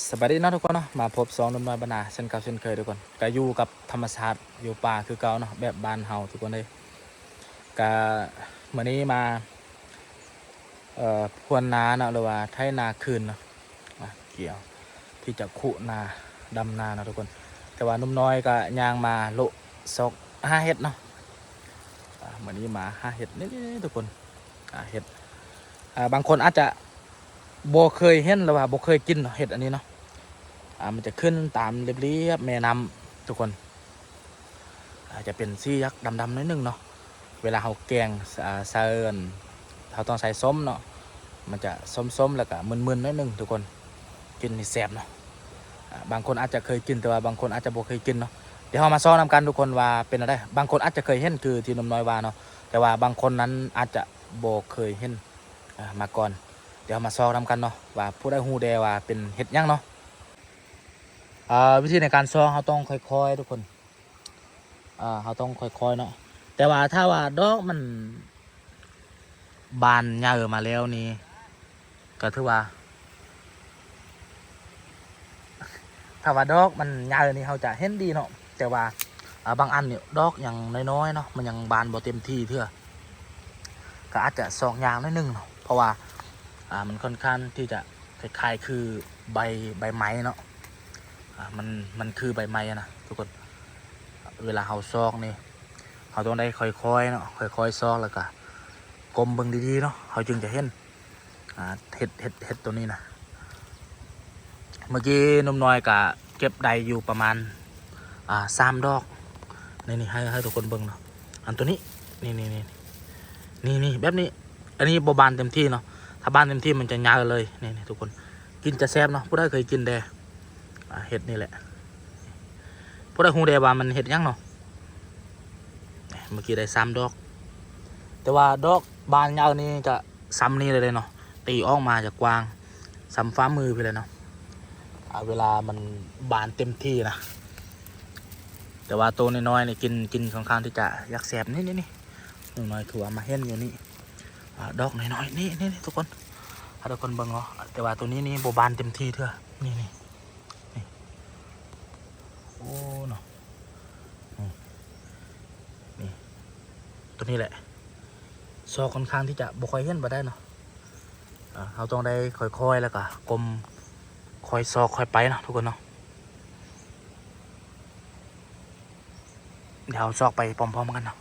ສະບາຍດີເນາະທຸກຄົນເນາະ ມາພົບຊ່ອງໜຸ່ມນ້ອຍບ້ານນາເຊັ່ນເກົ່າເຊັ່ນເຄີຍທຸກຄົນ ກະຢູ່ກັບທຳມະຊາດ ຢູ່ປ່າຄືເກົ່າເນາະ ແບບບ້ານເຮົາທຸກຄົນເອີຍ. ກະມື້ນີ້ມາ ເອີ ພວນນາເນາະ ຫຼືວ່າໄຖນາຄືນເນາະ ມາກ່ຽວທີ່ຈະຂຸນາ ດຳນາເນາະທຸກຄົນ. ແຕ່ວ່າໜຸ່ມນ້ອຍກະຍ່າງມາໂລະຊອກຫາເຫັດເນາະ ອາ ມື້ນີ້ມາຫາເຫັດ ນີ້ໆ ທຸກຄົນ ອາ ເຫັດ ອາ ບາງຄົນອາດຈະບໍ່ເຄີຍເຫັນ ຫຼືວ່າບໍ່ເຄີຍກິນເນາະ ເຫັດອັນນີ້ເນາະ ອາ ມັນຈະຂຶ້ນຕາມລຽບໆ ແມ່ນ້ຳທຸກຄົນ ອາ ຈະເປັນສີດຳໆ ໜ້ອຍໜຶ່ງເນາະ. ເວລາເຮົາແກງ ອາ ໃສ່ອັນ ເຮົາຕ້ອງໃສ່ສົ້ມເນາະ ມັນຈະສົ້ມໆ ແລ້ວກະມຶນໆ ໜ້ອຍໜຶ່ງທຸກຄົນ ກິນນີ້ແຊບເນາະ. ອາ ບາງຄົນອາດຈະເຄີຍກິນ ແຕ່ວ່າບາງຄົນອາດຈະບໍ່ເຄີຍກິນເນາະ. ດຽວເຮົາມາຊອກນຳກັນທຸກຄົນວ່າເປັນແນວໃດ. ບາງຄົນອາດຈະເຄີຍເຫັນຄືທີ່ໜຸ່ມນ້ອຍວ່າເນາະ ແຕ່ວ່າບາງຄົນນັ້ນອາດຈະບໍ່ເຄີຍເຫັນ ອາ ມາກ່ອນ. ດຽວເຮົາມາຊອກນຳກັນເນາະ ວ່າຜູ້ໃດຮູ້ແດ່ວ່າເປັນເຫັດຫຍັງເນາະ. ອາ ວິທີໃນການຊອກເຮົາຕ້ອງຄ່ອຍໆ ທຸກຄົນ ອາ ເຮົາຕ້ອງຄ່ອຍໆ ເນາະ. ແຕ່ວ່າຖ້າວ່າດອກມັນບານໃຫຍ່ມາແລ້ວນີ້ ກະຖືວ່າ ຖ້າວ່າດອກມັນໃຫຍ່ນີ້ເຮົາຈະເຫັນດີເນາະ ແຕ່ວ່າ ອາ ບາງອັນນີ້ດອກຍັງນ້ອຍໆ ເນາະ ມັນຍັງບານບໍ່ເຕັມທີ່ເທື່ອ ກະອາດຈະຊອກຍາກໜ້ອຍໜຶ່ງເນາະ ເພາະວ່າ ອາ ມັນຄ່ອນຂ້າງທີ່ຈະຄ້າຍໆ ຄືໃບ ໃບໄມ້ເນາະ ອາ ມັນ ມັນຄືໃບໄມ້ນະທຸກຄົນ. ເວລາເຮົາຊອກນີ້ ເຮົາຕ້ອງໄດ້ຄ່ອຍໆ ເນາະ ຄ່ອຍໆ ຊອກ ແລ້ວກະກົ້ມເບິ່ງດີໆ ເນາະ ເຮົາຈຶ່ງຈະເຫັນ ອາ ເຫັດ ເຫັດ ເຫັດໂຕນີ້ນະ. ເມື່ອກີ້ໜຸ່ມນ້ອຍກະເກັບໄດ້ຢູ່ປະມານ ອາ ສາມດອກ ນີ້ໆ ໃຫ້ ໃຫ້ທຸກຄົນເບິ່ງເນາະ ອັນໂຕນີ້ ນີ້ໆ ນີ້ໆ ແບບນີ້. ອັນນີ້ບໍ່ບານເຕັມທີ່ເນາະ ຖ້າບານເຕັມທີ່ມັນຈະໃຫຍ່ເລີຍ ນີ້ໆ ທຸກຄົນ ກິນຈະແຊບເນາະ. ຜູ້ໃດເຄີຍກິນແດ່ ອາ ເຫັດນີ້ແຫຼະ ຜູ້ໃດຮູ້ແດ່ວ່າມັນເຫັດຫຍັງເນາະ. ເມື່ອກີ້ໄດ້ສາມດອກ ແຕ່ວ່າດອກບານຍາວນີ້ຈະສ່ຳນີ້ເລີຍເນາະ ຕີອອກມາຈະກວ້າງສ່ຳຝ່າມືພີ້ແຫຼະເນາະ ອາ ເວລາມັນບານເຕັມທີ່ນະ. ແຕ່ວ່າໂຕນ້ອຍໆ ນີ້ກິນ ກິນຄ່ອນຂ້າງທີ່ຈະຢາກແຊບ ນີ້ໆໆ ໜູນ້ອຍຖືວ່າມາເຫັນຢູ່ນີ້ ອາ ດອກນ້ອຍໆ ນີ້ໆ ທຸກຄົນ ໃຫ້ທຸກຄົນເບິ່ງເນາະ. ແຕ່ວ່າໂຕນີ້ນີ້ບໍ່ບານເຕັມທີ່ເທື່ອ ນີ້ໆ ນີ້ ໂອ້ເນາະ ນີ້ ນີ້ ໂຕນີ້ແຫຼະ ຊອກຄ່ອນຂ້າງທີ່ຈະບໍ່ຄ່ອຍເຫັນປານໃດເນາະ. ເຮົາຕ້ອງໄດ້ຄ່ອຍໆ ແລ້ວກະກົ້ມ ຄ່ອຍຊອກຄ່ອຍໄປເນາະ ທຸກຄົນເນາະ. ດຽວເຮົາຊອກໄປພ້ອມໆ ກັນເນາະ.